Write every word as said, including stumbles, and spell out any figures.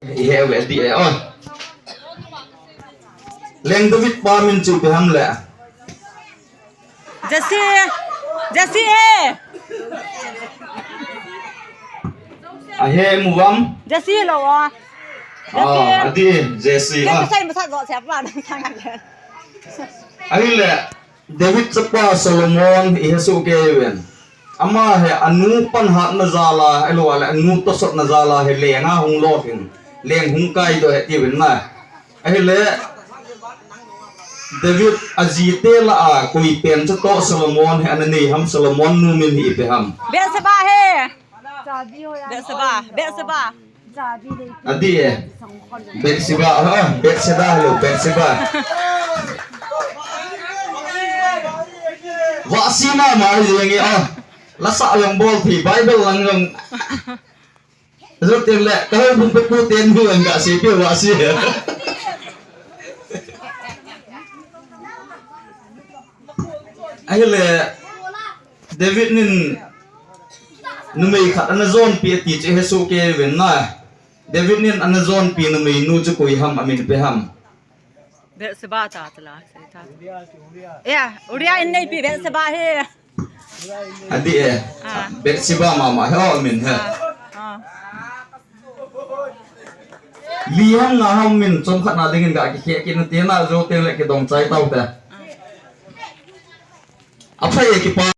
Ihe ve di e, oh. Leng David pa min chu ipi ham le. Jesse, Jesse e. Ahe mu vam. Jesse lo a. Jesse. Ah, adi Jesse. Jesse ah. Sai masa go siapa nang sang aja. Ahile David chapa Solomon ihe su ke ven. Ama hi anu panhatna jal a, ahilou le anu tosotna jal a hi leng a hung lo hin. Leng hung kai doh e ti ven na. Ahile David ajite lah a koi pen chu toh Solomon hi ana nei ham, Solomon nu min hi ipi ham. Bathsheba he. Bathsheba, Bathsheba. Adi e. Bathsheba, ha, Bathsheba, hello, Bathsheba. Vahsi mama hi jeng e, ah. Lasa lang bol thi, Bible lang lang. Joteng le, ka hou bung pe pu ten bu ang ga se pe vahsi. Ahile, David nin numei khat ana jonpi ati chu hesoh kei ven na. David nin ana jonpi numei nu chu koi ham amin ipi ham. Bathsheba ta tala, sei ta. Ya, Uriah in neipi Bathsheba he. Adi e. Ah. Bathsheba mama he o min he. Ah. Ah. Li ham nga ham min chomkhat na dingin ga kikhe kit na tina joteng le kidong chai tau te. Ah. Aphai e kipa.